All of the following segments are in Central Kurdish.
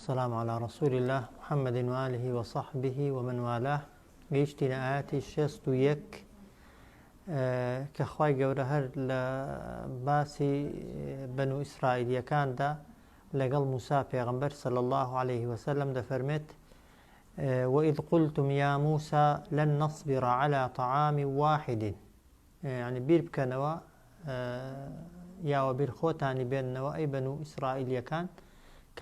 والسلام علی رسول اللە محمد و آله و صحبه ومن والاه. گەیشتینە ئاەتی 61 کە خوای گەورە هەر لە باسی بەنو ئیسرائیلیەکاندا لەگەڵ موسا پێغەمبەر صلی الله عليه وسلم دەفەرمێت وإذ قلتم يا موسى لن نصبر على طعام واحد یانی بیر بکەنەوە یا وەبیر خۆتانی بێننەوە ئەی بەنو ئیسرائیلیەکان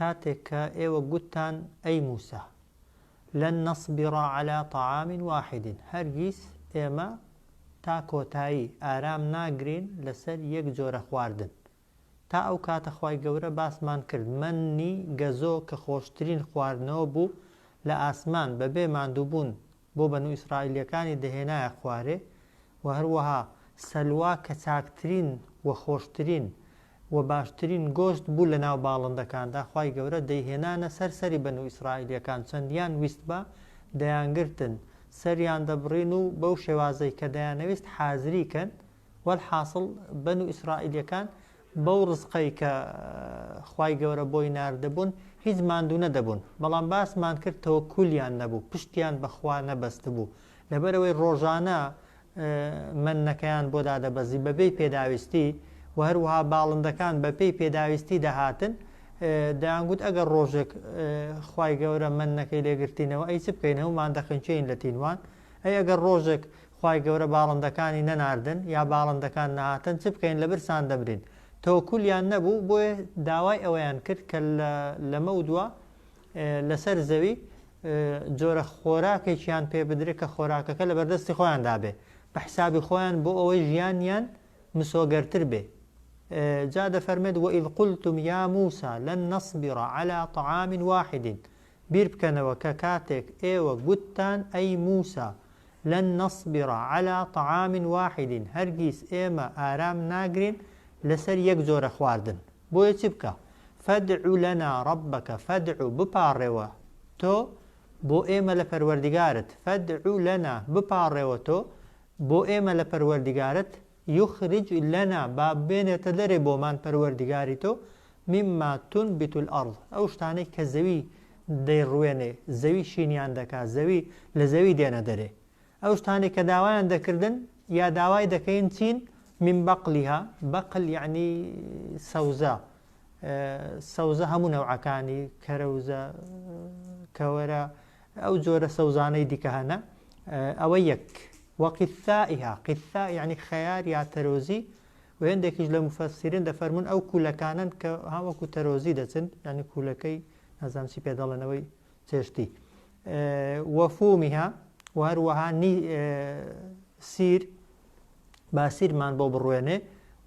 کاتێک کە ئێوە گوتتان ئەی موسا لن نصبر على طعام واحد هەرگیز ئێمە تا کۆتایی ئارام ناگرین لەسەر یەک جۆرە خواردن تا ئەو کاتە خوای گەورە باسمان کرد مەننی گەزۆ کە خۆشترین خواردنەوە بوو لە ئاسمان بەبێ ماندووبوون بۆ بەنو ئیسرائیلیەکانی دەهێنایە خوارێ وە هەروەها سەلوا کە چاکترین و خۆشترین و باشترین گۆشت بوو لەناو باڵندەکاندا خوای گەورە دەیهێنانە سەر سەری بەنو ئیسرائیلیەکان چەندیان ویستبا دەیانگرتن سەریان دەبڕین و بەو شێوازەی کە دەیانەویست حازری کەن وەلحاسڵ بەنو ئیسرائیلیەکان بەو ڕزقەی کە خوای گەورە بۆی ناردبوون هیچ ماندوو نەدەبوون، بەڵام باسمان کرد تەوەکولیان نەبوو، پشتیان بە خوا نەبەستبوو، لەبەرئەوەی ڕۆژانە مەننەکەیان بۆ دادەبەزی بەبێی پێداویستی و هەروەها باڵندەکان بەپێی پێداویستی دەهاتن، دەیانگوت ئەگەر ڕۆژێک خوای گەورە مەننەکەی لێگرتینەوە ئەی چ بکەین هەموومان دەخنکێین لە تینوان، ئەی ئەگەر ڕۆژێک خوای گەورە باڵندەکانی نەناردن یا باڵندەکان نەهاتن چ بکەین لە برسان دەمرین تەوەکولیان نەبوو بۆیە داوای ئەوەیان کرد کە لەمەودوا لەسەر زەوی جۆرە خۆراکێکیان پێ بدرێت کە خۆراکەکە لە بەردەستی خۆیان دابێ بە حسابی خۆیان بۆ ئەوەی ژیانیان مسۆگەرتر بێ جا دەفەرمێت وإذ قلتم يا موسى لن نصبر على طعام واحد بیر بکەنەوە کە کاتێک ئێوە گوتتان ئەی موسا لن نصبر علی طعام واحد هەرگیز ئێمە ئارام ناگرین لەسەر یەک جۆرە خواردن بۆیە چ بکە فادع لنا ربک فادع بپاڕێوە تۆ بۆ ئێمە لە پەروەردگارت فادع لنا بپاڕێوە تۆ بۆ ئێمە لە پەروەردگارت یخرج لنا با بێنێتە دەرێ بۆمان پەروەردگاری تۆ مما تنبت الارض ئەو شتانەی کە زەوی دەیڕوێنێ زەوی شینیان دەکا زەوی لە زەوی دێنە دەرێ ئەو شتانەی کە داوایان دەکردن یا داوای دەکەین چین من بقلها بقل یعنی سەوزە سەوزە هەموو نەوعەکانی کەرەوزە کەوەرە ئەو جۆرە سەوزانەی دیکە هەنە ئەوە یەک وقثائها قثاء یعنی خەیار یا تەرۆزی و هێندێکیش لە مفەسیرین دەفەرموون ئەو کولەکانەن کە ها وەکو تەرۆزی دەچن یعنی کولەکەی نازانم چی پێ دەڵێنەوەی چێشتی وفومها و هەروەها سیر با سیرمان بۆ بڕوێنێ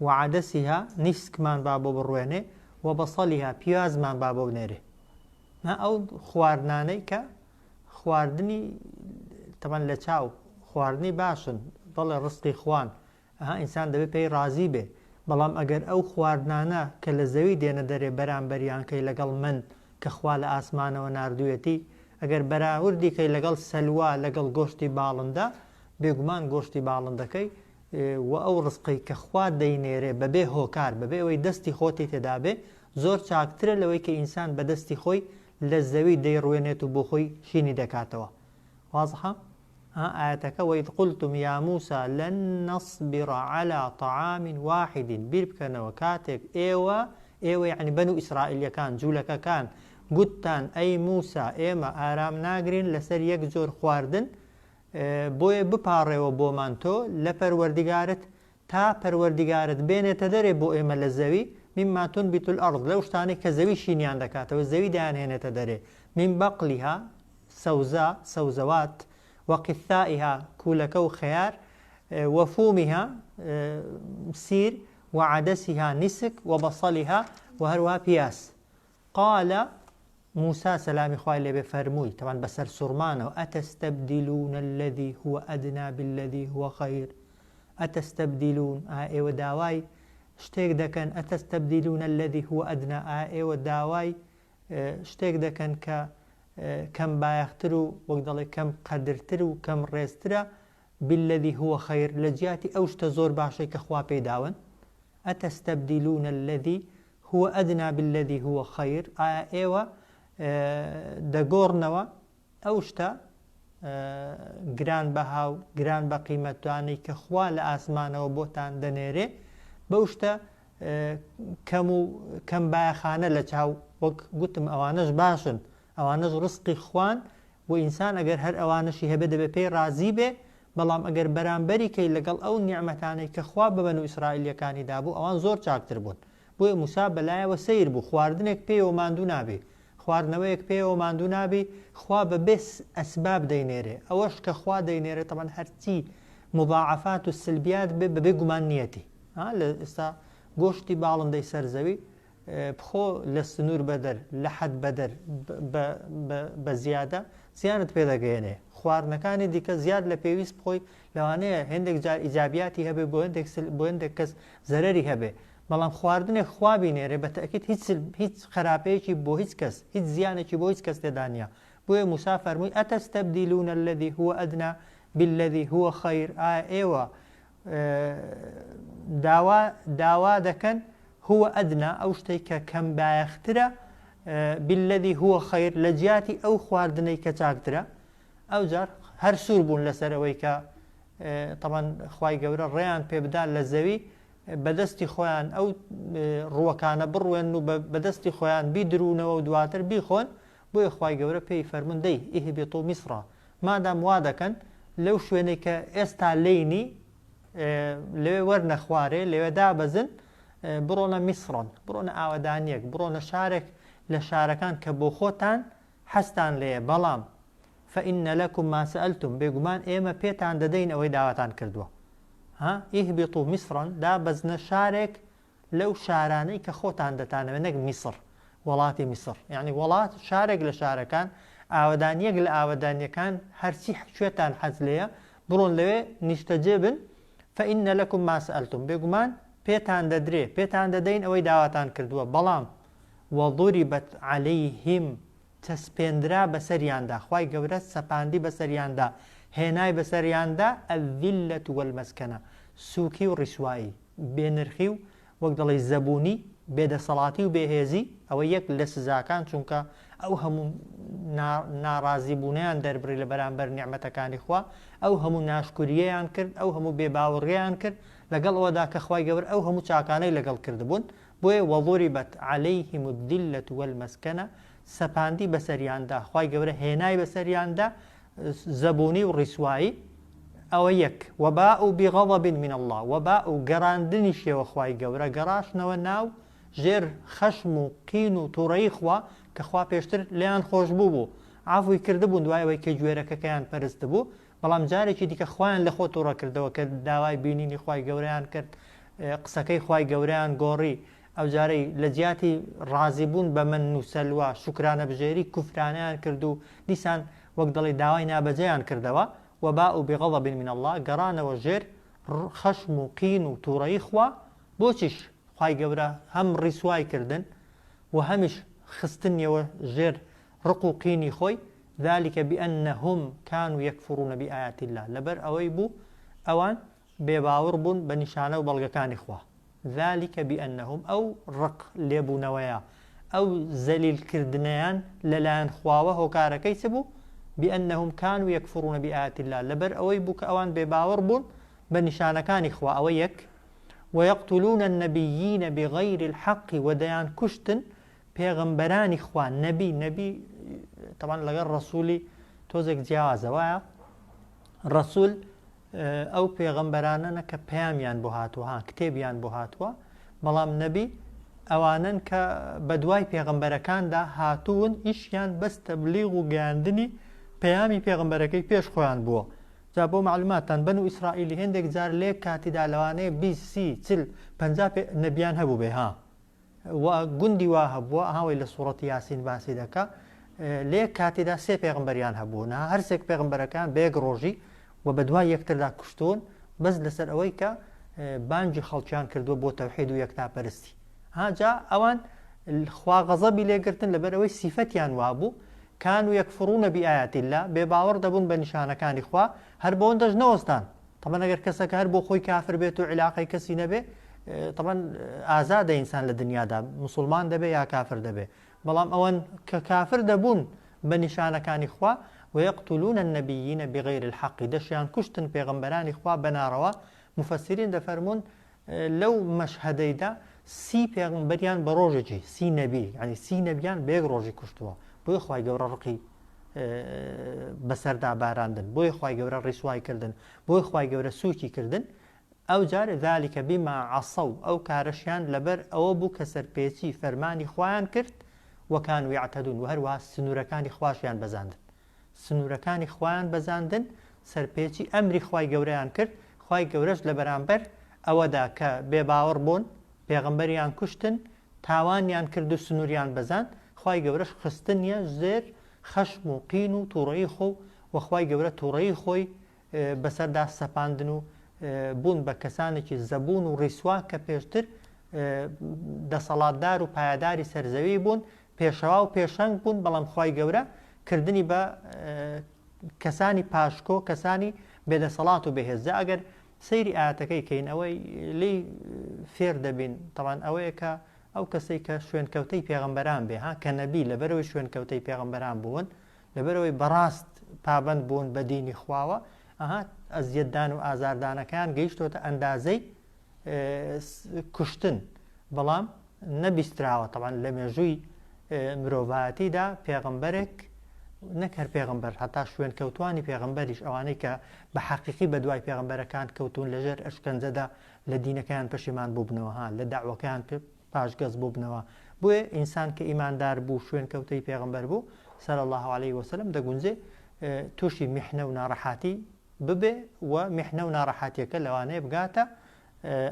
و عدسها نیسکمان با بۆ بڕوێنێ و بەسەڵیها پیازمان با بۆ بنێرێ نا ئەو خواردنانەی کە خواردنی تەبەن لە چاو خواردنی باشن بەڵێ ڕسقی خوان ئەها ئینسان دەبێ پێی ڕازی بێ بەڵام ئەگەر ئەو خواردنانە کە لە زەوی دێنە دەرێ بەرامبەریان کەی لەگەڵ من کە خوا لە ئاسمانەوە ناردوویەتی ئەگەر بەراوردی کەی لەگەڵ سەلوا لەگەڵ گۆشتی باڵندە بێگومان گۆشتی باڵندەکەی و ئەو ڕزقەی کە خوا دەینێرێ بەبێ هۆکار بەبێ ئەوەی دەستی خۆتی تێدابێ زۆر چاکترە لەوەی کە ئینسان بە دەستی خۆی لە زەوی دەیڕوێنێت و بۆ خۆی شینی دەکاتەوە وازحە؟ ها ئایەتەکە وإذ قلتم یا موسى لن نصبر على طعام واحد بیر بکەنەوە کاتێک ئێوە ئێوە یعنی بەنو ئیسرائیلیەکان جوولەکەکان گوتتان ئەی موسا ئێمە ئارام ناگرین لەسەر یەک جۆر خواردن بۆیە بپاڕێوە بۆمان تۆ لە پەروەردگارت تا پەروەردگارت بێنێتە دەرێ بۆ ئێمە لە زەوی، مما تنبت الارض، لەو شتانەی کە زەوی شینیان دەکاتەوە، زەوی دەیانهێنێتە دەرێ، من بقلها، سەوزە، سەوزەوات، وقثائها، کولەکە و خەیار، وفومها، سیر، وعدسها، نیسک، وبصلها، وە هەروەها پیاز. قال، موسا سەلامی خوای لێ بێ فەرمووی، تەبعەن بە سەرسوڕمانەوە، ئەتەستەبدیلون الذی هو ادنی بالذی هو خیر، ئەتەستەبدیلون، ئایا ئێوە داوای شتێک دەکەن، ئەتەستەبدیلون الذی هو ادنی، ئایا ئێوە داوای شتێک دەکەن کە کەم بایەختر و وەک دەڵێ کەم قەدرتر و کەم ڕێزترە، بالذی هو خیر، لە جیاتی ئەو شتە زۆر باشەی کە خوا پێی داون، ئەتەستەبدیلون الذی هو ادنی بالذی هو خیر، ئایا ئێوە. دەگۆڕنەوە ئەو شتە گران بەها و گران بە قیمەتانەی کە خوا لە ئاسمانەوە بۆتان دەنێرێ بەو شتە کەم و کەم بایەخانە لە چاو وەک گوتم ئەوانەش باشن ئەوانەش ڕزقی خوان و ئینسان ئەگەر هەر ئەوانەشی هەبێ دەبێ پێی ڕازی بێ بەڵام ئەگەر بەرامبەری کەی لەگەڵ ئەو نیعمەتانەی کە خوا بە بەنو ئیسرائیلیەکانی دابوو ئەوان زۆر چاکتر بوون بۆیە موسا بەلایەوە سەیر بوو خواردنێک پێیەوە ماندوو نابی خواردنەوەیەک پێیەوە ماندوو نابی خوا بە بێ ئەسباب دەینێرێ ئەوەش کە خوا دەینێرێ تەبعەن هەرچی مضاعفات و سلبیات بێ بەبێ گومان نیەتی ها لە ئێستا گۆشتی باڵندەی سەر زەوی بخۆ لە سنوور بەدەر لە حەد بەدەر بە زیادە زیانت پێ دەگەیەنێ خواردنەکانی دیکە زیاد لە پێویست بخۆی لەوانەیە هێندێک جار ئیجابیاتی هەبێ بۆ هەندێک بۆ هەندێک کەس زەرەری هەبێ بەڵام خواردنێک خوا بینێرێ بە تەئکید هیچ هیچ خراپەیەکی بۆ هیچ کەس هیچ زیانێکی بۆ هیچ کەس تێدا نییە بۆیە موسا فەرمووی أتستبدلون الذي هو أدنى بالذي هو خير ئایا ئێوە داوا داوا دەکەن هو أدنى ئەو شتێک کە کەم بایەخترە بالذي هو خير لە جیاتی ئەو خواردنەی کە چاکترە ئەو جار هەر سوور بوون لەسەر ئەوەی کە تەبعەن خوای گەورە ڕێیان پێبدا لە زەوی بەدەستی خۆیان ئەو ڕووەکانە بڕوێن و بەدەستی خۆیان بیدروونەوە و دواتر بیخۆن بۆیە خوای گەورە پێی فەرموون دەی اهبطوا مصر مادام وا دەکەن لەو شوێنەی کە ئێستا لێینی لەوێ وەرنە خوارێ لەوێ دابەزن بڕۆنە میسڕن بڕۆنە ئاوەدانیەک بڕۆنە شارێک لە شارەکان کە بۆ خۆتان حەزتان لێیە بەڵام فإن لكم ما سألتم بێگومان ئێمە پێتان دەدەین ئەوەی داواتان کردووە ها اهبطوا مصرا دابەزنە شارێک لەو شارانەی کە خۆتان دەتانەوێت نەک میسڕ وڵاتی میسڕ یعنی وڵات شارێک لە شارەکان ئاوەدانیەک لە ئاوەدانیەکان هەرچی کوێتان حەز لێیە بڕۆن لەوێ نیشتەجێ بن فإن لكم ما سألتم بێگومان پێتان دەدرێ پێتان دەدەین ئەوەی داواتان کردووە بەڵام وضربت عليهم چەسپێندرا بەسەریاندا، خوای گەورە سەپاندی بەسەریاندا، هێنای بەسەریاندا، الذلە والمسکنە، سوکی و ڕیسوایی، بێ نرخی و وەک دەڵێی زەبوونی، بێ دەسەڵاتی و بێ هێزی، ئەوە یەک لە سزاکان، چونکە ئەو هەموو ناڕازی بوونەیان دەربڕی لە بەرامبەر نیعمەتەکانی خوا، ئەو هەموو ناشکورییەیان کرد، ئەو هەموو بێ باوەڕییەیان کرد، لەگەڵ ئەوەدا کە خوای گەورە ئەو هەموو چاکانەی لەگەڵ کردبوون، بۆیە وضربت علیهم الذلە والمسکنە سەپاندی بەسەریاندا خوای گەورە هێنای بەسەریاندا زەبوونی و ڕیسوایی ئەوە یەک وباءوا بغضب من اللە وباءوا گەڕاندنیشیەوە خوای گەورە گەڕاشنەوە ناو ژێر خەشم و قین و توڕەیی خوا کە خوا پێشتر لێیان خۆش بوو بوو عەفوی کردبوون دوای ئەوەی کە گوێرەکەکەیان پەرستبوو بەڵام جارێکی دیکە خوایان لە خۆ توڕە کردەوە کە داوای بینینی خوای گەورەیان کرد قسەکەی خوای گەورەیان گۆڕی ئەوجارەی لە جیاتی ڕازی بوون بە من و سەلوا شوکرانە بژێری کوفرانەیان کرد و دیسان وەک دەڵێی داوای نابەجێیان کردەوە وباءوا بغضب من اللە گەڕانەوە ژێر خەشم و قین و توڕەیی خوا بۆچیش خوای گەورە هەم ڕیسوای کردن و هەمیش خستنیەوە ژێر ڕق و قینی خۆی ذلک بأنهم كانوا يكفرون بآيات اللە لەبەر ئەوەی بوو ئەوان بێباوڕ بوون بە نیشانە و بەڵگەکانی خوا ذلک بأنهم ئەو ڕق لێبوونەوەیە ئەو زەلیل کردنەیان لەلایەن خواوە هۆکارەکەی چ بوو بأنهم كانوا يكفرون بآيات اللە لەبەر ئەوەی بوو کە ئەوان بێباوەڕ بوون بە نیشانەکانی خوا ئەوە یەک ويقتلون النبيين بغير الحق وە دەیان کوشتن پێغەمبەرانی خوا نەبی نەبی تەبعەن لەگەڵ ڕەسولی تۆزێک جیاوازە وایە ڕەسول ئەو پێغەمبەرانەنە کە پەیامیان بۆ هاتووە ها کتێبیان بۆ هاتووە بەڵام نەبی ئەوانن کە بە دوای پێغەمبەرەکاندا هاتوون ئیشیان بەس تەبلیغ و گەیاندنی پەیامی پێغەمبەرەکەی پێش خۆیان بووە جا بۆ معلوماتتان بەنو ئیسرائیلی هێندێک جار لێک کاتیدا لەوانەیە 20 30 40 50 نەبیان هەبوو بێ ها و گوندی وا هەبووە ئەوەی لە سوڕەتی یاسین باسی دەکا لە یەک کاتیدا سێ پێغمبەریان هەبوو نا هەرسێک پێغمبەرەکان بە یەک ڕۆژی و بە دوای یەکتردا کوشتون بەس لەسەر ئەوەی کە بانگی خەڵکیان کردووە بۆ تەوحید و یەکتاپەرستی هاجا ئەوان خوا غەزەبی لێگرتن لەبەر ئەوەی سیفەتیان وابوو كانوا يكفرون بآيات الله بێ باوەڕ دەبوون بە نیشانەکانی خوا هەر بەوەندەش نەوەستان تەبعەن ئەگەر کەسەکە هەر بۆ خۆی کافر بێت و عیلاقەی کەسی نەبێ تەبعەن ئازادە ئینسان لە دنیادا مسلمان دەبێ یا کافر دەبێ. بەڵام ئەوەن کە کافر دەبوون بە نیشانەکانی خوا، ویقتلون النبیین بغیر الحق، دەشیان کوشتن پێغەمبەرانی خوا بە ناڕەوا، موفەسیرین دەفەرموون لەو مەشهەدەیدا سی پێغەمبەریان بە ڕۆژێکی سی نەبی یعنی سی نەبیان بە یەک ڕۆژی کوشتووە بۆیە خوای گەورە ڕقی بەسەردا باراندن بۆیە خوای گەورە ڕیسوای کردن بۆیە خوای گەورە سووکی کردن ئەوجار ذلک بما عصوا ئەو کارەشیان لەبەر ئەوە بوو کە سەرپێچی فەرمانی خوایان کرد وکانوا یعتدون وە هەروەها سنوورەکانی خواشیان بەزاندن سنوورەکانی خوایان بەزاندن سەرپێچی ئەمری خوای گەورەیان کرد خوای گەورەش لە بەرامبەر ئەوەدا کە بێباوەڕ بوون پێغەمبەریان کوشتن تاوانیان کرد و سنووریان بەزاند خوای گەورەش خستنیە ژێر خەشم و قین و توڕەیی خۆ و خوای گەورە توڕەیی خۆی بەسەردا سەپاندن و بوون بە کەسانێکی زەبوون و ڕیسوا کە پێشتر دەسەڵاتدار و پایەداری سەرزەوی بوون، پێشەوا و پێشەنگ بوون، بەڵام خوای گەورە کردنی بە کەسانی پاشکۆ، کەسانی بێدەسەڵات و بێهێز. جا ئەگەر سەیری ئایەتەکەی کەین ئەوەی لێی فێر دەبین تەبعەن ئەوەیە کە ئەو کەسەی کە شوێنکەوتەی پێغەمبەران بێ ها کە نەبی لەبەرەوەی شوێنکەوتەی پێغەمبەران بوون لەبەرئەوەی بەڕاست پابەند بوون بە دینی خواوە، ئەها ئەزیەتدان و ئازاردانەکەیان گەیشتۆتە ئەندازەی کوشتن، بەڵام نەبیستراوە تەبعەن لە مێژووی مرۆڤایەتیدا پێغەمبەرێک نەک هەر پێغەمبەر هەتا شوێنکەوتوانی پێغەمبەریش ئەوانەی کە بە حەقیقی بە دوای پێغەمبەرەکان کەوتون لەژێر ئەشکەنجەدا لە دینەکەیان پەشیمان بووبنەوە ها لە دەعوەکەیان پاشگەز بووبنەوە بۆیە ئینسان کە ئیماندار بوو شوێنکەوتەی پێغەمبەر بوو صلی اللە علیه وسلم دەگونجێ تووشی میحنە و ناڕەحاتی ببێ و میحنە و ناڕەحاتیەکە لەوانەیە بگاتە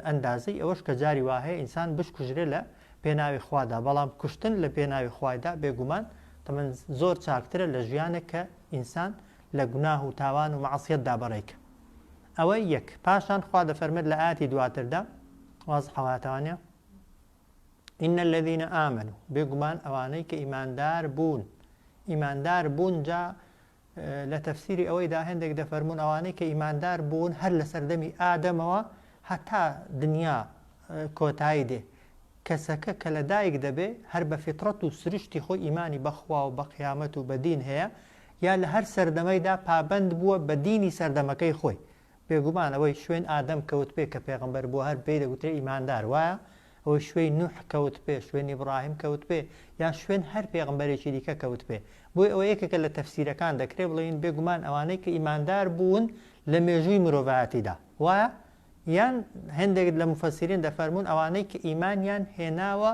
ئەندازەی ئەوەش کە جاری وا هەیە ئینسان بشکوژرێ لە پێناوی خوادا بەڵام کوشتن لە پێناوی خوایدا بێگومان تەمەن زۆر چاکترە لە ژیانێک کە ئینسان لە گوناه و تاوان و مەعسیەتدا بەڕێکە ئەوە یەک پاشان خوا دەفەرمێت لە ئاتی دواتردا وازحە واتەوانە إن الذين آمنوا بێگومان ئەوانەی کە ئیماندار بوون ئیماندار بوون جا لە تەفسیری ئەوەیدا هەندێک دەفەرمونون ئەوانەی کە ئیماندار بوون هەر لە سەردەمی ئادەمەوە هەتا دنیا کۆتایی دێ کەسەکە کە لە دایک دەبێ هەر بە فیتڕەت و سروشتی خۆی ئیمانی بە خوا و بە قیامەت و بە دین هەیە یا لە هەر سەردەمەیدا پابەند بووە بە دینی سەردەمەکەی خۆی بێگومان ئەوەی شوێن ئادەم کەوت پێ کە پێغەمبەر بووە هەر پێی دەگوترێ ئیماندار وایە؟ ئەوەی شوێی نوح کەوت پێ شوێن ئیبڕاهیم کەوت پێ یا شوێن هەر پێغەمبەرێکی دیکە کەوت پێ بۆیە ئەوە یەکێکە لە تەفسیرەکان دەکرێ بڵێین بێگومان ئەوانەی کە ئیماندار بوون لە مێژووی مرۆڤایەتیدا وایە؟ یان هێندێک لە موفەسیرین دەفەرموون ئەوانەی کە ئیمانیان هێناوە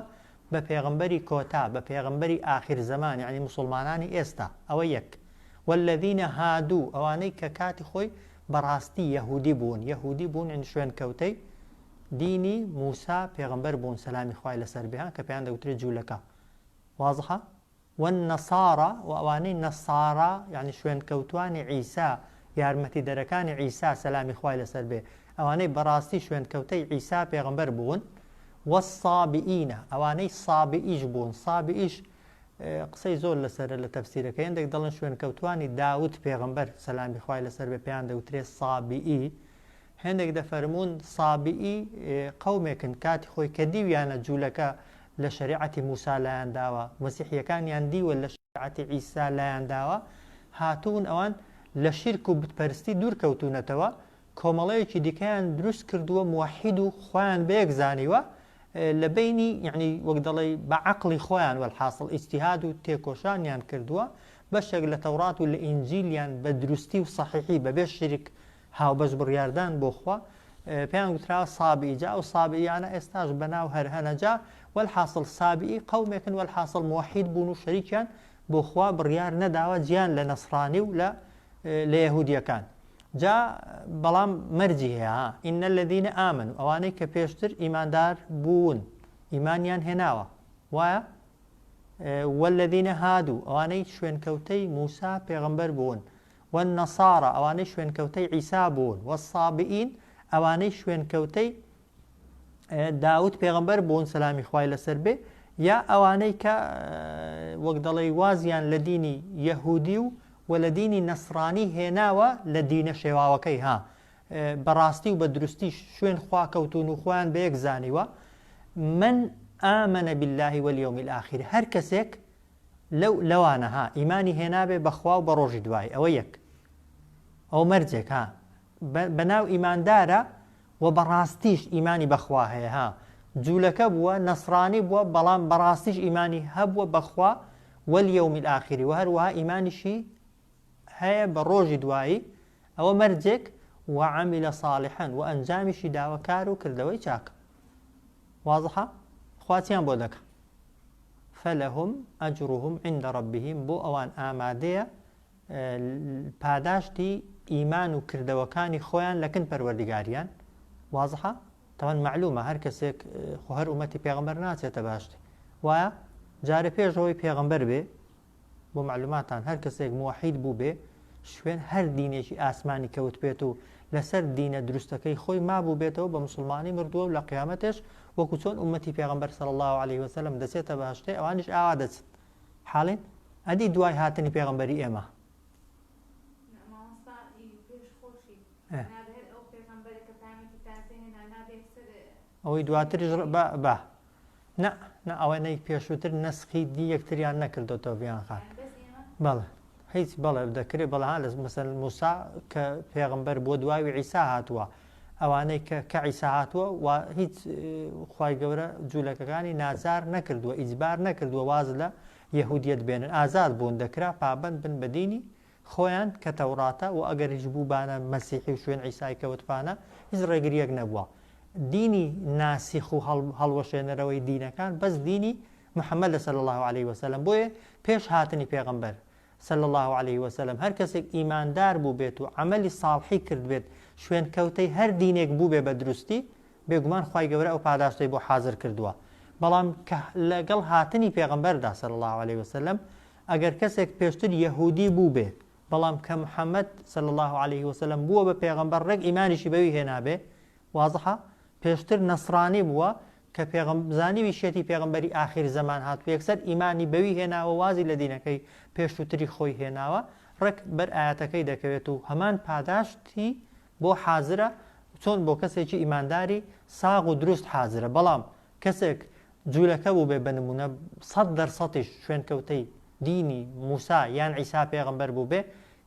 بە پێغەمبەری کۆتا، بە پێغەمبەری ئاخیر زەمان یەعنی موسوڵمانانی ئێستا، ئەوە یەک. والذین هادو ئەوانەی کە کاتی خۆی بەڕاستی یەهودی بوون، یەهودی بوون یەعنی شوێنکەوتەی دینی موسا پێغەمبەر بوون سەلامی خوای لەسەر بێ ها کە پێیان دەگوترێ جوولەکە. وازحە؟ والنصارى و ئەوانەی نەصارا یانی شوێنکەوتوانی عیسا یارمەتیدەرەکانی عیسا سەلامی خوای لەسەر بێ ئەوانەی بەڕاستی شوێنکەوتەی عیسا پێغەمبەر بوون والصابئین ئەوانەی صابئیش بوون صابئیش قسەی زۆر لەسەرە لە تەفسیرەکە هێندێک دەڵێن شوێنکەوتوانی داود پێغەمبەر سەلامی خوای لەسەر بێ پێیان دەوترێ صابئی هێندێک دەفەرموون سابیئی قەومێکن کاتی خۆی کە دیویانە جوولەکە لە شەریعەتی موسا لایان داوە، مەسیحییەکانیان دیوە لە شەریعەتی عیسا لایان داوە، هاتوون ئەوان لە شیرک و بتپەرستی دوور کەوتوونەتەوە، کۆمەڵەیەکی دیکەیان دروست کردووە موەحید و خوایان بەیەک زانیوە لە بەینی یەعنی وەک دەڵێی بە عەقڵی خۆیان وەلحاسڵ ئیجتیهاد و تێکۆشانیان کردووە بەشێک لە تەوڕات و لە ئینجیلیان بە دروستی و سەحیحی بەبێ شیرک هاوبەش بڕیاردان بۆ خوا پێیان گوتراوە سابئی جا ئەو سابئیانە ئێستاش بەناو هەر هەنە جا وەلحاسڵ سابئی قەومێکن وەلحاسڵ موەحید بوون و شەریکیان بۆ خوا بڕیار نەداوە جیان لە نەسرانی و لە لە یەهودیەکان جا بەڵام مەرجی هەیە ها إن الذين آمنوا ئەوانەی کە پێشتر ئیماندار بوون ئیمانیان هێناوە وایە والذین هادوا ئەوانەی شوێنکەوتەی موسا پێغەمبەر بوون والنصارى ئەوانەی شوێنکەوتەی عیسا بوون، والصابئین ئەوانەی شوێنکەوتەی داود پێغەمبەر بوون سەلامی خوای لەسەر بێ، یا ئەوانەی کە وەک دەڵێی وازیان لە دینی یەهودی و و لە دینی نەسرانی هێناوە لە دینە شێواوەکەی ها بەڕاستی و بە دروستی شوێن خوا کەوتون و خۆیان بە یەک زانیوە من آمن بالله واليوم الآخر هەر کەسێک. لەو لەوانە ها ئیمانی هێنابێ بە خوا و بە ڕۆژی دوایی ئەوە یەک ئەوە مەرجێک ها بە ناو ئیماندارە و بەڕاستیش ئیمانی بەخوا هەیە ها جوولەکە بووە نەسرانی بووە بەڵام بەڕاستیش ئیمانی هەبووە بەخوا واليوم الآخر و هەروەها ئیمانیشی هەیە بە ڕۆژی دوایی ئەوە مەرجێک وعمل صالحا و ئەنجامیشی داوە کار و کردەوەی چاک وازحە خوا چیان بۆ دەکا فلهم اجرهم عند ربهم بۆ ئەوان ئامادەیە پاداشتی ئیمان و کردەوەکانی خۆیان لەکن پەروەردگاریان وازحە تەوان معلومە هەر کەسێک خۆ هەر ئومەتی پێغەمبەر ناچێتە باشتی وایە جارێ پێشەوەی پێغەمبەر بێ بۆ مەعلوماتان هەر کەسێک موەحید بووبێ شوێن هەر دینێکی ئاسمانی کەوتبێت و لەسەر دینە دروستەکەی خۆی مابووبێتەوە بە موسڵمانی مردووە و لە قیامەتێش وەکو چۆن ئوممەتی پێغەمبەر صلی اللە علیه وسلم دەچێتە بەهەشتێ ئەوانیش ئاوا دەچن حاڵین ئەدی دوای هاتنی پێغەمبەری ئێمە مامۆستا ئی پێش خۆشی نابێ هەر ئەو پێغەمبەرە کە پەیامێکی تازەی هێنا نابێ یەکسەر ئەوەی دواتریش بە بە نا نا ئەوەنەی پێشووتر نەسخی دی یەکتریان نەکردۆتەوە ڤیان خان بەڵێ هیچ بەڵێ دەکرێت بەڵێ ها لە مەسەل موسا کە پێغمبەر بووە دواوی عیسا هاتووە ئەوانەی کە کە عیسا هاتووە و هیچ خوای گەورە جوولەکەکانی ناچار نەکردووە ئیجبار نەکردووە واز لە یەهودیەت بێنن ئازاد بوون دەکرا پابند بن بە دینی خۆیان کە تەوراتە و ئەگەریش بووبانە مەسیحی و شوێن عیسای کەوتبانە هیچ ڕێگریەک نەبووە دینی ناسیخ و هەڵوەشێنەرەوەی دینەکان بەس دینی محمد صلی اللە علیه وسلم بۆیە پێش هاتنی پێغەمبەر صلی اللە علیه وسلم هەر کەسێک ئیماندار بووبێت و عەمەلی ساڵحی کردبێت شوێنکەوتەی هەر دینێک بووبێ بە دروستی بێگومان خوای گەورە ئەو پاداشتەی بۆ حازر کردووە بەڵام کە لەگەڵ هاتنی پێغەمبەردا صلی اللە علیه وسلم ئەگەر کەسێک پێشتر یەهودی بووبێ بەڵام کە محمد صلی اللە علیه وسلم بووە بە پێغەمبەر ڕێک ئیمانیشی بەوی هێنابێ وازحە پێشتر نەسرانی بووە کە پێغەم زانیویشیەتی پێغەمبەری ئاخیر زەمان هاتووە یەکسەر ئیمانی بەوی هێناوە وازی لە دینەکەی پێشووتری خۆی هێناوە ڕێک بەر ئایەتەکەی دەکەوێت و هەمان پاداشتی بۆ حازرە چۆن بۆ کەسێکی ئیمانداری ساغ و دروست حازرە بەڵام کەسێک جولەکە بووبێ بە نموونە سەد دەر سەتیش شوێنکەوتەی دینی موسا یان عیسا پێغەمبەر بووبێ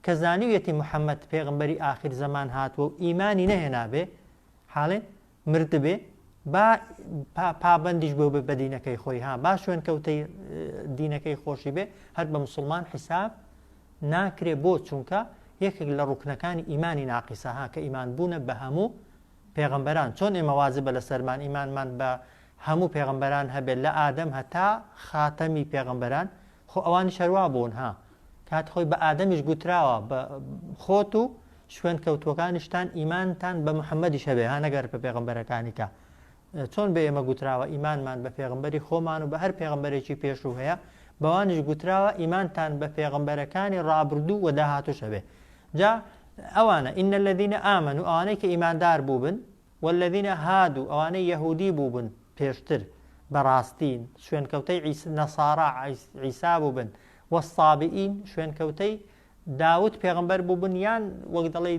کە زانیویەتی محمد پێغەمبەری ئاخیر زەمان هاتووە و ئیمانی نەهێنابێ حاڵێ مردبێ با پابەندیش بووبێ بە دینەکەی خۆی ها با شوێنکەوتەی دینەکەی خۆشی بێ هەر بە مسوڵمان حیساب ناکرێ بۆ چونکە یەکێک لە ڕوکنەکانی ئیمانی ناقیسە ها کە ئیمان بوونە بە هەموو پێغەمبەران چۆن ئێمە واجبە لەسەرمان ئیمانمان بە هەموو پێغەمبەران هەبێت لە ئادەم هەتا خاتەمی پێغەمبەران خۆ ئەوانیش هەروا بوون ها کات خۆی بە ئادەمیش گوتراوە بە خۆت و شوێن کەوتوەکانیشتان ئیمانتان بە محەممەدیش هەبێ ها نەگەر بە پێغەمبەرەکانی کە چۆن بە ئێمە گوتراوە ئیمانمان بە پێغەمبەری خۆمان و بە هەر پێغەمبەرێکی پێشوو هەیە بەوانیش گوتراوە ئیمانتان بە پێغەمبەرەکانی ڕابردوو و داهاتوش هەبێ جا ئەوانە إن الذين آمنوا ئەوانەی کە ئیماندار بووبن والذین هادوا ئەوانەی یەهودی بووبن پێشتر بەڕاستی شوێنکەوتەی نەصارا عیسا بووبن والصابئین شوێنکەوتەی داود پێغەمبەر بووبن یان وەک دەڵێی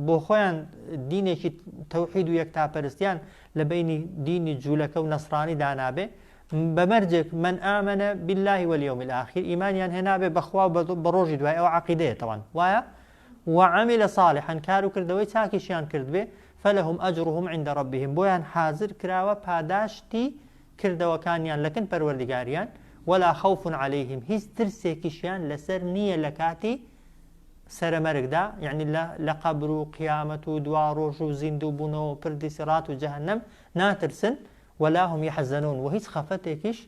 بۆ خۆیان دینێکی تەوحید و یەکتاپەرستیان لە بینی دینی جوولەکە و نەسرانی دانابێ بە مەرجێک من آمن بالله واليوم الآخر ئیمانیان هێنابێ بەخوا و بە ڕۆژی دوای ئەوە عەقیدەیە تەوان وایە وعمل صالحا کار و کردەوەی چاکیشیان کردبێ فلهم اجرهم عند ربهم بۆیان حازر کراوە پاداشتی کردەوەکانیان لەکن پەروەردگاریان، ولا خوف علیهم هیچ ترسێکیشیان لەسەر نییە لە کاتی سەرەمەرگدا، یەعنی لە لە قەبر و قیامەت و دواڕۆژ و زیندوو بوونەوە و پردی سیڕات و جەهەنەم ناترسن، ولا هم یحزنون وە هیچ خەفەتێکیش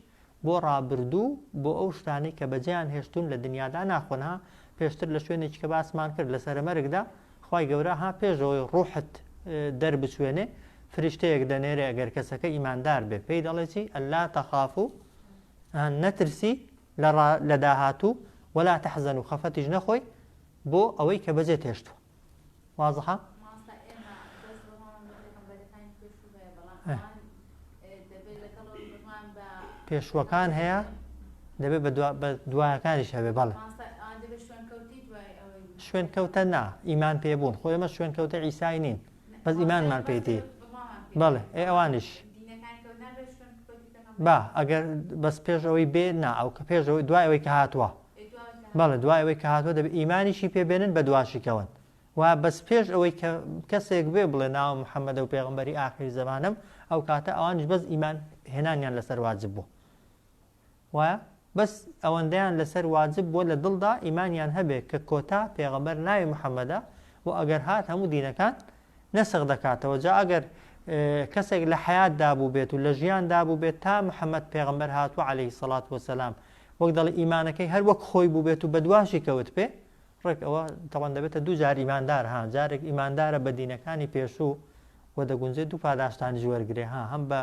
بۆ ڕابردوو بۆ ئەو شتانەی کە بەجێیان هێشتوون لە دنیادا ناخۆن ها پێشتر لە شوێنێکی کە باسمان کرد لە سەرەمەرگدا خوای گەورە ها پێش ئەوەی ڕوحت دەربچوێنێ فریشتەیەک دەنێرێ ئەگەر کەسەکە ئیماندار بێ پێی دەڵێ چی ئەلا تەخافو نەترسی لە داهاتوو ولا تحزن و خەفەتیش نەخۆی بۆ ئەوەی کە بەجێ تێشتوە وازحە؟ پێشوەکان هەیە دەبێت بە دوایەکانیش هەبێ بەڵێ شوێنکەوتە نا ئیمان پێ بوون خۆ ئێمە شوێنکەوتە عیسای نین بەس ئیمانمان پێیتی بەڵێ ئێ ئەوانیش. با ئەگەر بەس پێش ئەوەی بێ نا ئەو کە پێش ئەوەی دوای ئەوەی کە هاتووە بەڵێ دوای ئەوەی کە هاتووە دەبێ ئیمانیشی پێ بێنن بە دواشی کەون و بەس پێش ئەوەی کە کەسێک بێ بڵێ ناوم محەممەدە و پێغەمبەری ئاخری زەمانم ئەو کاتە ئەوانیش بەس ئیمان هێنانیان لەسەر واجب بوو وایە؟ بەس ئەوەندەیان لەسەر واجب بووە لە دڵدا ئیمانیان هەبێ کە کۆتا پێغەمبەر ناوی محمدە و ئەگەر هات هەموو دینەکان نەسخ دەکاتەوە جا ئەگەر کەسێک لە حەیاتدا بووبێت و لە ژیاندا بووبێت تا محمد پێغەمبەر هاتووە عەلەیهی سەڵات وەسەلام وەک دەڵێ ئیمانەکەی هەر وەک خۆی بووبێت و بەدواشی کەوت پێ ڕێک ئەوە تەوان دەبێتە دوو جار ئیماندار ها جارێک ئیماندارە بە دینەکانی پێشوو و دەگونجێت دوو پاداشتانیش وەرگرێ ها هەم بە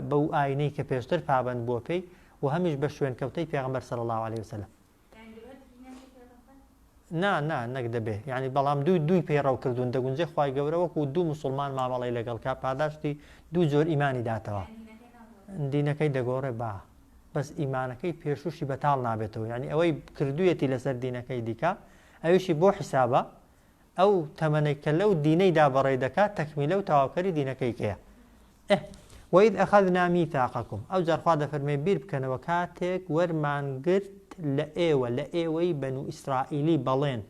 بەو ئاینەی کە پێشتر پابەند بووە پێی و هەمیش بە شوێنکەوتەی پێغەمبەر صلی اللە علیه وسلم. نا نا نەک دەبێ یعنی بەڵام دووی دووی پەیڕەو کردوون دەگونجێ خوای گەورە وەکو دوو موسڵمان مامەڵەی لەگەڵ کا پاداشتی دوو جۆر ئیمانی داتەوە دینەکەی دەگۆڕێ با بەس ئیمانەکەی پێشوشی بەتاڵ نابێتەوە یعنی ئەوەی کردویەتی لەسەر دینەکەی دیکە ئەویشی بۆ حیسابە ئەو تەمەنەی کە لەو دینەیدا بەڕێی دەکات تەکمیلە و تەواوکەری دینەکەی کەیە. ئه وإذ أخذنا میثاقکم ئەوجار خوا دەفەرمێ بیر بکەنەوە کاتێک وەرمان گرت لە ئێوە لە ئێوەی بەنو ئیسرائیلی بەڵێن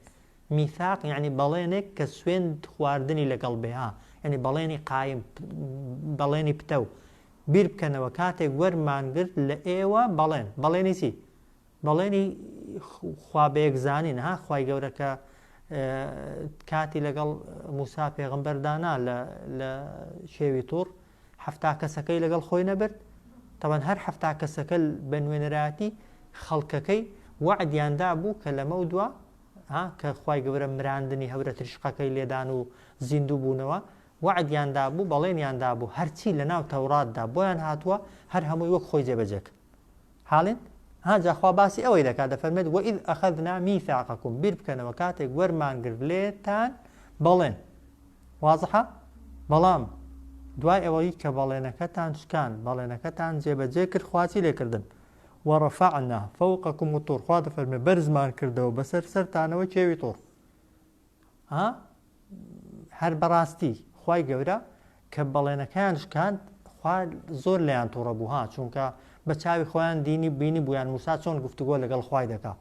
میثاق یعنی بەڵێنێک کە سوێند خواردنی لەگەڵ بێ ها یعنی بەڵێنی قایم بەڵێنی پتەو بیر بکەنەوە کاتێک وەرمان گرت لە ئێوە بەڵێن بەڵێنی چی بەڵێنی خوا بەیەکزانین ها خوای گەورە کە کاتی لەگەڵ موسا پێغمبەر دانا لە شێوی توڕ حەفتا کەسەکەی لەگەڵ خۆی نەبرد تەوان هەر حەفتا کەسەکە بە نوێنەرایەتی خەڵکەکەی وعدیاندا بوو کە لەمە و دوا کە خوای گەورە مراندنی هەورە تریشقەکەی لێدان و زیندوو بوونەوە وعدیان دابوو بەڵێنیان دابوو هەرچی لەناو تەوراتدا بۆیان هاتووە هەر هەمووی وەک خۆی جێبەجێکن حاڵین؟ ها جا خوا باسی ئەوەی دەکات دەفەرمێت وإذ أخذنا میثاقکم بیر بکەنەوە کاتێک وەرمان گرت لێتان بەڵێن وازحە بەڵام دوای ئەوەی کە بەڵێنەکەتان شکان بەڵێنەکەتان جێبەجێ کرد خوا چی لێکردن ورفعنا فوقكم الطور خوا دەفەرمێ بەرزمان کردەوە بەسەر سەرتانەوە کێوی طور ها هەر بەڕاستی خوای گەورە کە بەڵێنەکەیان شکاند خوا زۆر لێیان توڕە بوو ها چونکە بە چاوی خۆیان دینی بینی بوویان موسا چۆن گفتوگۆ لەگەڵ خوای دەکا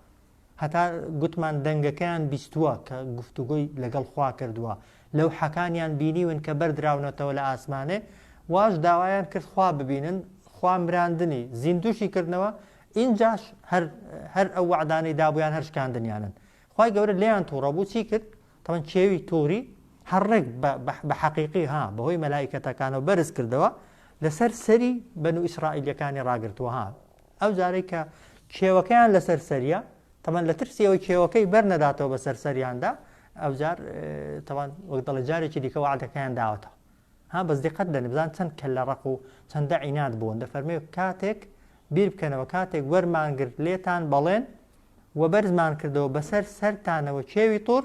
هەتا گوتمان دەنگەکەیان بیستووە کە گفتوگۆی لەگەڵ خوا کردووە لەو حەکانیان بینیون کە بەردراونەتەوە لە ئاسمانێ واش داوایان کرد خوا ببینن خوا مراندنی زیندوشی کردنەوە ئینجاش هەر هەر ئەو وەعدانەی دابوویان هەر شکاندنیانن خوای گەورە لێیان توڕە بوو چی کرد تەوان کێوی توری هەر ڕێک بە حەقیقی ها بەهۆی مەلایکەتەکانەوە بەرز کردەوە لەسەر سەری بەنو ئیسرائیلەکانی ڕاگرتووە ها ئەو جارەی کە کێوەکەیان لەسەر سەریە تەمان لە ترسی ئەوەی کێوەکەی بەر نەداتەوە بەسەر سەریاندا ئەوجار تەوان وەک دەڵێ جارێکی دیکە وعدەکەیان داوەتەوە ها بەس دیقەت دەن بزان چەند کەللە ڕەق و چەندە عیناد بوون دەفەرمێ کاتێک بیر بکەنەوە کاتێک وەرمان گرت لێتان بەڵێن و بەرزمان کردەوە بەسەر سەرتانەوە کێوی طور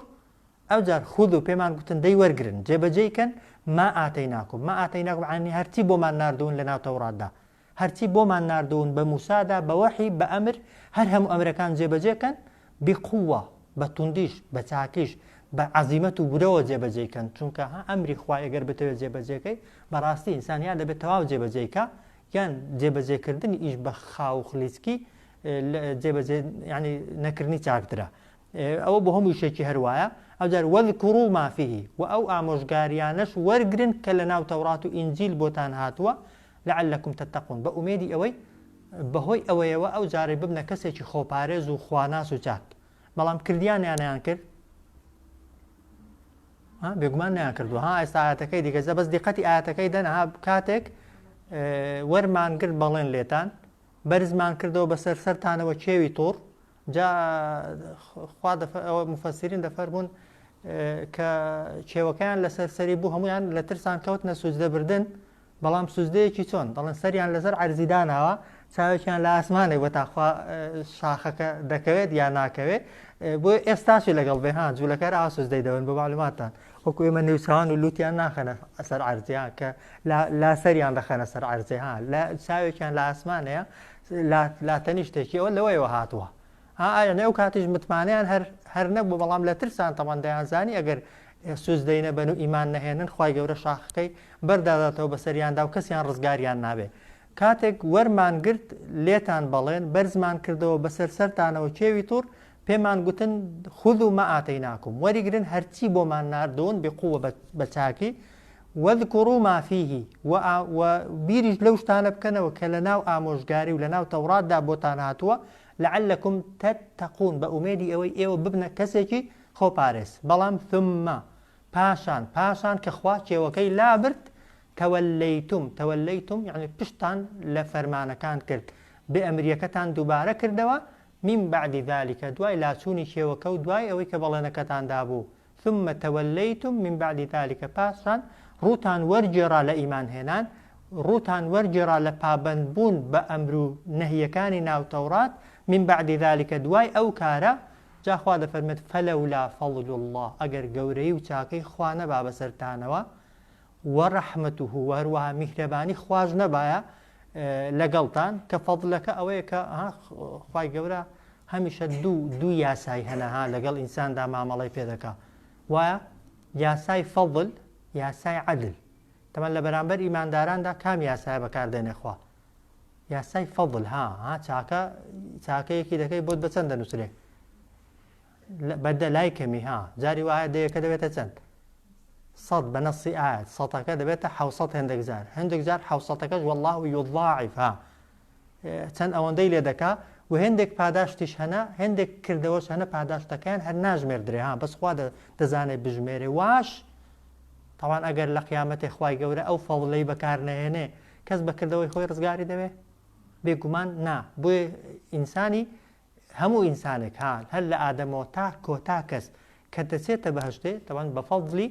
ئەوجار خذوا پێمان گوتن دەی وەرگرن جێبەجێی کەن ما آتیناکم ما آتیناکم یانی هەرچی بۆمان ناردوون لەناو تەوراتدا هەرچی بۆمان ناردوون بە موسادا بە وەحی بە ئەمر هەر هەموو ئەمرەکان جێبەجێ کەن بقوە بە توندیش بە چاکیش بە عەزیمەت و ورەوە جێبەجێی کەن چونکە ها ئەمری خوای ئەگەر بتەوێت جێبەجێکەی بەڕاستی ئینسان یا دەبێت تەواو جێبەجێی کا یان جێبەجێکردنی ئیش بە خاو و خلیسکی جێبەجێ یعنی نەکردنی چاکترە ئەوە بۆ هەموو شێکی هەروایە ئەوجار واذكروا ما فيه و ئەو ئامۆژگاریانەش وەرگرن کە لە ناو تەورات و ئینجیل بۆتان هاتووە لعلكم تتقون بە ئومێدی ئەوەی بەهۆی ئەوەیەوە ئەو جارەی ببنە کەسێکی خۆپارێز و خواناس و چاک بەڵام کردیان یان نەیان کرد بێگومان نیان کردو ها ئێستا ئاەتەکەی دیکە زە بەس دیقەتی ئاەتەکەی دەن ها کاتێک وەرمان گرت بەڵێن لێتان بەرزمان کردەوە بەسەر سەرتانەوە کێوی تۆڕ جا خوا ئەوە مفەسیرین دەفەرموون کە کێوەکەیان لەسەر سەری بوو هەمویان لە ترسان کەوتنە سوجدە بردن بەڵام سوجدەیەکی چۆن دەڵێن سەریان لەسەر عەرزی داناوە چاوێکیان لە ئاسمانێک بۆ تاخوا شاخەکە دەکەوێت یا ناکەوێت بۆ ئێستاشی لەگەڵ بێ ها جوولەکار ئاوا سوجدەی دەبن بۆ معلوماتتان وەکو ئێمە نێوچوان و لوتیان ناخەنە سەر عەرزی ها کە لا سەریان دەخەنە سەر عەرزی ها لە چاوێکیان لە ئاسمانەیە لا تەنیشتێکی ئەوە لەوەیەوە هاتووە ها ئایا ئەو کاتیش متمانەیان هەر هەر نەبوو بەڵام لە ترسان تەمان دەیانزانی ئەگەر سوجدەی نەبەن و ئیمان نەهێنن خوای گەورە شاخەکەی بەرداداتەوە بەسەریاندا و کەسیان ڕزگاریان نابێ. کاتێک وەرمان گرت لێتان بەڵێن، بەرزمان کردەوە بەسەر سەرتانەوە کێوی طور، پێمان گوتن، خذوا ما آتیناکم، وەریگرن هەرچی بۆمان ناردوون، بقوە بە چاکی، واذکروا ما فیه، وە بیریش لەو شتانە بکەنەوە کە لەناو ئامۆژگاری و لەناو تەوراتدا بۆتان هاتووە، لعلکم تتقون، بە ئومێدی ئەوەی ئێوە ببنە کەسێکی خۆپارێز. بەڵام ثم، پاشان، پاشان کە خوا کێوەکەی لابرد، تولیتم، تولیتم یەعنی پشتتان لە فەرمانەکان کرد، بێ ئەمرییەکەتان دووبارە کردەوە، من بعد ذلک دوای لاچوونی کێوەکە و دوای ئەوەی کە بەڵێنەکەتان دابوو، ثم تولیتم من بعد ذلک پاشان ڕووتان وەرگێڕا لە ئیمان هێنان، ڕووتان وەرگێڕا لە پابەند بوون بە ئەمر و نەهیەکانی ناو تەورات، من بعد ذلک دوای ئەو کارە، جا خوا دەفەرمێت فلولا فضل اللە ئەگەر گەورەیی و چاکەی خوا نەبا بەسەرتانەوە، ورحمته وە هەروەها میهرەبانی خواش نەبایە لەگەڵتان کە فەضلەکە ئەوەیە کە خوای گەورە هەمیشە دوو دوو یاسای هەنە ها لەگەڵ ئینساندا مامەڵەی پێ دەکا وایە یاسای فەضل یاسای عەدل تەمان لە بەرامبەر ئیمانداراندا کام یاسایە بەکاردێنێ خوا یاسای فەضل ها ها چاکە چاکەیەکی دەکەی بۆت بە چەند دەنووسرێ بە دە لای کەمی ها جاری وایە دەیەکە دەبێتە چەند سەد بە نەسی ئاەت سەتەکە دەبێتە حوسەت هێندێک جار هەندێک جار حوسەتەکەش والله یضاعف ها چەند ئەوەندەی لێ دەکا و هێندێک پاداشتیش هەنە هێندێک کردەوەش هەنە پاداشتەکەیان هەر ناژمێردرێ ها بەس خوا دەزانێت بژمێرێ واش تاوان ئەگەر لە قیامەتێ خوای گەورە ئەو فەضلەی بەکار نەهێنێ کەس بەکردەوەی خۆی ڕزگاری دەوێ بێگومان نا بۆیە ئینسانی هەموو ئینسانێک ها هەر لە ئادەمەوە تا کۆتا کەس کە دەچێتە بەهەشتێ تەوان بە فەضلی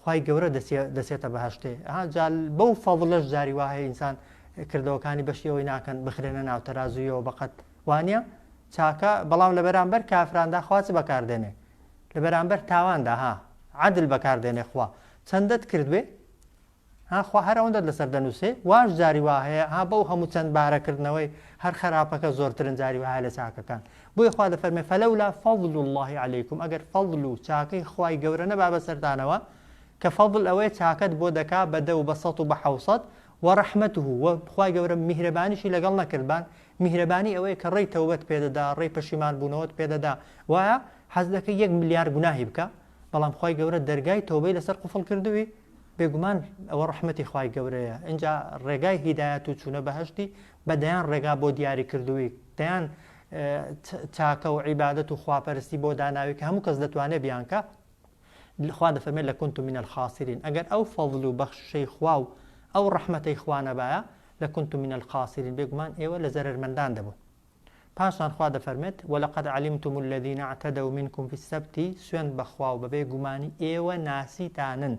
خوای گەورە دەچێتە بەهەشتێ ها جا بەو فەضلەش جاری وا هەیە ئینسان کردەوەکانی بەشی ئەوەی ناکەن بخرێنە ناو تەرازوویەوە بەقەت وانە چاکە بەڵام لە بەرامبەر کافراندا خوا چ بەکاردێنێ لە بەرامبەر تاواندا ها عەدل بەکاردێنێ خوا چەندەت کردبێ ها خوا هەر ئەوەندەت لەسەر دەنووسێ واش جاری وا هەیە ها بەو هەموو چەند بارە کردنەوەی هەر خەراپەکە زۆرترن جاری وا هەیە لە چاکەکان بۆیە خوا دەفەرمێ فلولا فضل اللە علیکم ئەگەر فەضل و چاکەی خوای گەورە نەبا بەسەرتانەوە کە فەضل ئەوەیە چاکەت بۆ دەکا بە دە و بە سەد و بە حەوسەد ورحمته و خوای گەورە میهرەبانیشی لەگەڵ نەکردبان میهرەبانی ئەوەیە کە ڕێی تەوبەت پێدەدا ڕێی پەشیمان بوونەوەت پێدەدا وایە حەز دەکەی یەک ملیار گوناهی بکە بەڵام خوای گەورە دەرگای تەوبەی لەسەر قوفڵ کردووی بێگومان ئەوە ڕەحمەتی خوای گەورەیە ئینجا ڕێگای هیدایەت و چوونە بەهەشتی بە دەیان ڕێگا بۆ دیاری کردووی دەیان چاکە و عیبادەت و خواپەرستی بۆ داناوی کە هەموو کەس دەتوانێت بیانکا خوا دەفەرمێت لەکنت من الخاسرین ئەگەر ئەو فەضل و بەخششەی خوا و ئەو ڕەحمەتەی خوا نەبایە لەکنت من الخاسرین بێگومان ئێوە لە زەرەرمەندان دەبوون پاشان خوا دەفەرمێت، ولقد علمتم الذین اعتدوا منکم فی السبت، سوێند بە خوا و بەبێ گومانی ئێوە ناسیتانن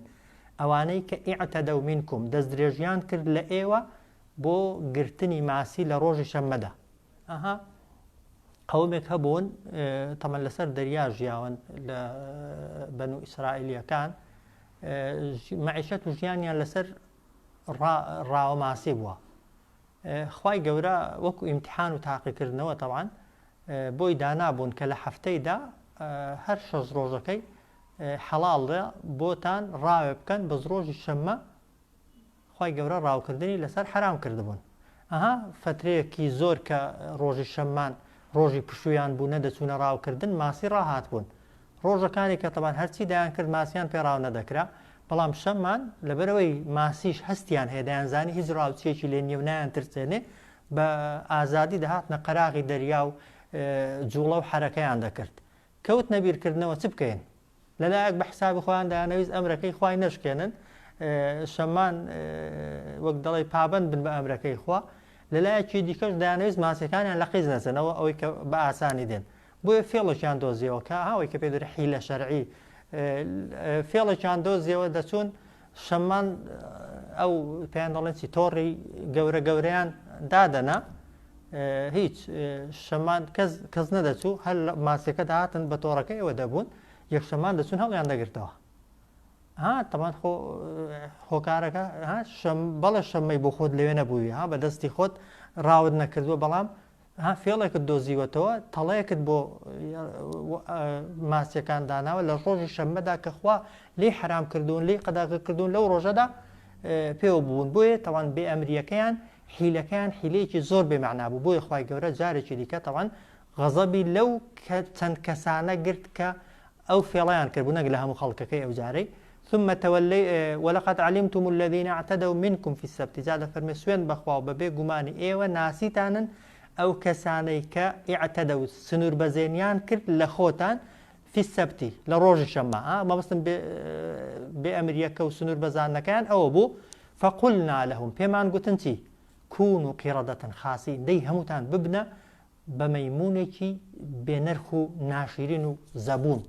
ئەوانەی کە اعتدوا منکم دەستدرێژیان کرد لە ئێوە بۆ گرتنی ماسی لە ڕۆژی شەممەدا. ئەها قەومێک هەبوون تەمەن لەسەر دەریا ژیاون لە بەنو ئیسرائیلیەکان مەعیشەت و ژیانیان لەسەر ڕاوە ماسی بووە خوای گەورە وەکو ئیمتحان و تاقیکردنەوە تەبعەن بۆی دانابوون کە لە هەفتەیدا هەر شەش ڕۆژەکەی حەڵاڵە بۆتان ڕاوێ بکەن بەس ڕۆژی شەممە خوای گەورە ڕاوکردنی لەسەر حەرام کردبوون ئەها فترەیەکی زۆر کە ڕۆژی شەممان ڕۆژی پشوویان بوو نەدەچوونە ڕاوکردن ماسی ڕاهات بوون ڕۆژەکانی کە تەبان هەرچی دەیان کرد ماسیان پێ ڕاو نەدەکرا، بەڵام شەممان لەبەرئەوەی ماسیش هەستیان هەیە دەیانزانی هیچ ڕاوچیەکی لێ نیە و نایانترسێنێ بە ئازادی دەهاتنە قەراغی دەریا و جوڵە و حەرەکەیان دەکرد. کەوتنە بیرکردنەوە چ بکەین؟ لەلایەک بە حسابی خۆیان دەیانەویست ئەمرەکەی خوای نەشکێنن، شەممان وەک دەڵێی پابەند بن بە ئەمرەکەی خوا، لەلایەکی دیکەش دەیانەویست ماسیەکانیان لە قیز نەچنەوە ئەوەی کە بە ئاسانی دێن. بۆیە فێڵێکیان دۆزیەوە کە ئەوەی کە پێ دەرێ حیلە شەرعی فێڵێکیان دۆزیەوە دەچوون شەممان ئەو پێیان دەڵێن چی تۆڕی گەورە گەورەیان دادەنا هیچ شەمان کەس کەس نەدەچوو هەر ماسیەکە داهاتن بە تۆڕەکە ئێوە دەبوون یەکشەمان دەچوون هەڵیان دەگرتەوە ها تەمان خۆ هۆکارەکە ها شەم بەڵێ شەمەی بۆ خۆت لەوێ نەبووی ها بە دەستی خۆت ڕاوت نەکردووە بەڵام ها فێڵێکت دۆزیوەتەوە تەڵەیەکت بۆ ماسیەکان داناوە لە ڕۆژی شەممەدا کە خوا لێی حەرام کردوون لێی قەدەغە کردوون لەو ڕۆژەدا پێوە بوون بۆیە تەوان بێ ئەمریەکەیان حیلەکەیان حیلەیەکی زۆر بێ مەعنا بوو بۆیە خوای گەورە جارێکی دیکە تەوان غەزەبی لەو چەند کەسانە گرت کە ئەو فێڵیان کرد بوو نەک لە هەموو خەڵکەکەی ئەو جارەی ثم تولي ولقد علمتم الذين اعتدوا منكم في السبت جا دەفەرمێ سوێن بەخوا و بەبێ گومانی ئێوە ناسیتانن ئەو کەسانەی کە اعتدوا سنوور بەزێنیان کرد لە خۆتان فی السبت لە ڕۆژی شەممە ئا مەبەستم بێ بێ ئەمریەکە و سنوور بەزاندنەکەیان ئەوە بوو فقلنا لهم پێمان گوتن چی كونوا قردة خاسئین دەی هەمووتان ببنە بە مەیمونێکی بێ نرخ و ناشیرین و زەبوون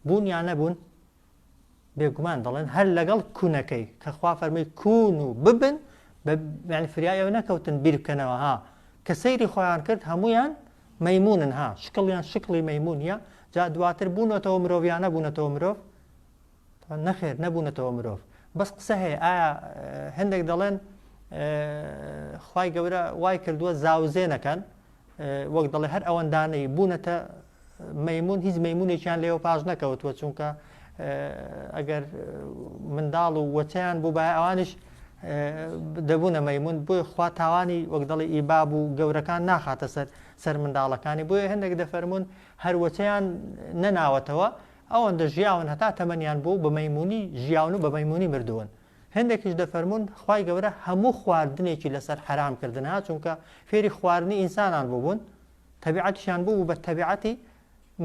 بوون یا نەبوون بێگومان دەڵێن هەر لەگەڵ کونەکەی کە خوا فەرمی کوون و ببن یعنی فریای ئەوە نەکەوتن بیر بکەنەوە ها کە سەیری خۆیان کرد هەمویان مەیمونن ها شکڵیان شکڵی مەیمونیە جا دواتر بوونەتەوە مرۆڤ یا نەبوونەتەوە مرۆڤ نەخێر نەبوونەتەوە مرۆڤ بەس قسە هەیە ئایا هەندێک دەڵێن خوای گەورە وای کردووە زاوزێ نەکەن وەک دەڵێ هەر ئەوەندانەی بوونەتە مەمون هیچ مەمونێکیان لێوە پاش نەکەوتووە چونکە ئەگەر منداڵ و وەچەیان بوو بە ئەوانیش دەبوونە مەمون بۆیە خوا تاوانی وەک دەڵێ ئیباب و گەورەکان ناخاتە سەر سەر منداڵەکانی بۆیە هەندێک دەفەرمونون هەروەچەیان نەناوەتەوە ئەوەندە ژیاون هەتا تەمەنیان بوو بە مەمونی ژیاون و بە مەمونی مردوون هەندێکیش دەفەرمونون خوای گەورە هەموو خواردنێکی لەسەر حرام کردن ها چونکە فێری خواردنی ئینسانان بووبوون تەبیعەتیشیان بوو بە تەبیعەتی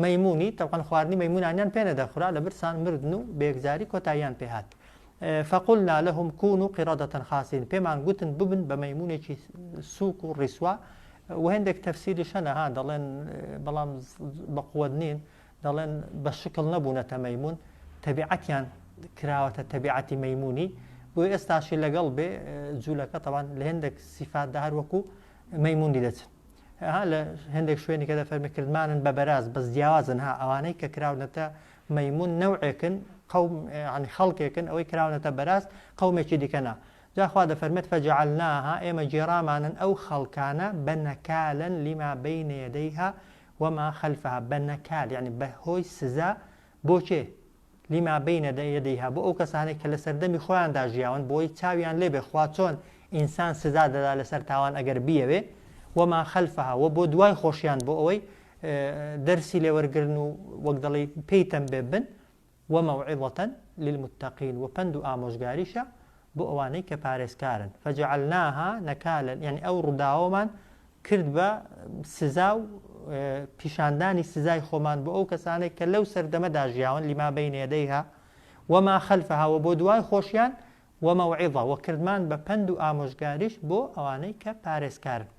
مەیموونی، تەبعەن خواردنی مەیموونانیان پێ نەدەخورا، لە برسان مردن و بە یەکجاری کۆتاییان پێ هات. فقلنا لهم كونوا قردة خاسئین، پێمان گوتن ببن بە مەیموونێکی سووک و ڕیسوا. و هێندێک تەفسیریش هەنە ها دەڵێن بەڵام بە قوت نین، دەڵێن بە شکڵ نەبوونەتە مەیموون، تەبیعەتیان کراوەتە تەبیعەتی مەیموونی، بۆیە ئێستاشی لەگەڵ بێ جوولەکە تەبعەن لە هێندێک سیفاتدا هەر وەکوو مەیموونی دەچن. ها لە هەندێک شوێنی کە دەفەرمی کردمانن بە بەراز بەس جیاوازن ها ئەوانەی کە کراونەتە مەیمون نەوعێکن قەوم یعنی خەڵکێکن ئەوەی کراونەتە بەراز قەومێکی دیکە نا جا خوا دەفەرمێت فجعلناها ئێمە گێڕامانن ئەو خەڵکانە بە نەکالەن لما بین یدیها وما خلفها بە نەکال یعنی بە هۆی سزا بۆ کێ لما بین یدیها بۆ ئەو کەسانەی کە لە سەردەمی خۆیاندا ژیاون بۆی چاویان لێ بێ خوا چۆن ئینسان سزا دەدا لەسەر تاوان ئەگەر بیەوێ وما خلفها وە بۆ دوای خۆشیان بۆ ئەوەی دەرسی لێ وەرگرن و وەک دەڵێی پێی تەمبێ بن وموعظة للمتقین وە پەند و ئامۆژگاریشە بۆ ئەوانەی کە پارێزکارن فجعلناها نکالا یعنی ئەو ڕووداوەمان کرد بە سزا و پیشاندانی سزای خۆمان بۆ ئەو کەسانەی کە لەو سەردەمەدا ژیاون لما بین یدیها وما خلفها و بۆ دوای خۆشیان وموعظە وە کردمان بە پەند و ئامۆژگاریش بۆ ئەوانەی کە پارێزکارن.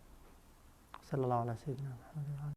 صلی الله علی سیدنا محمد.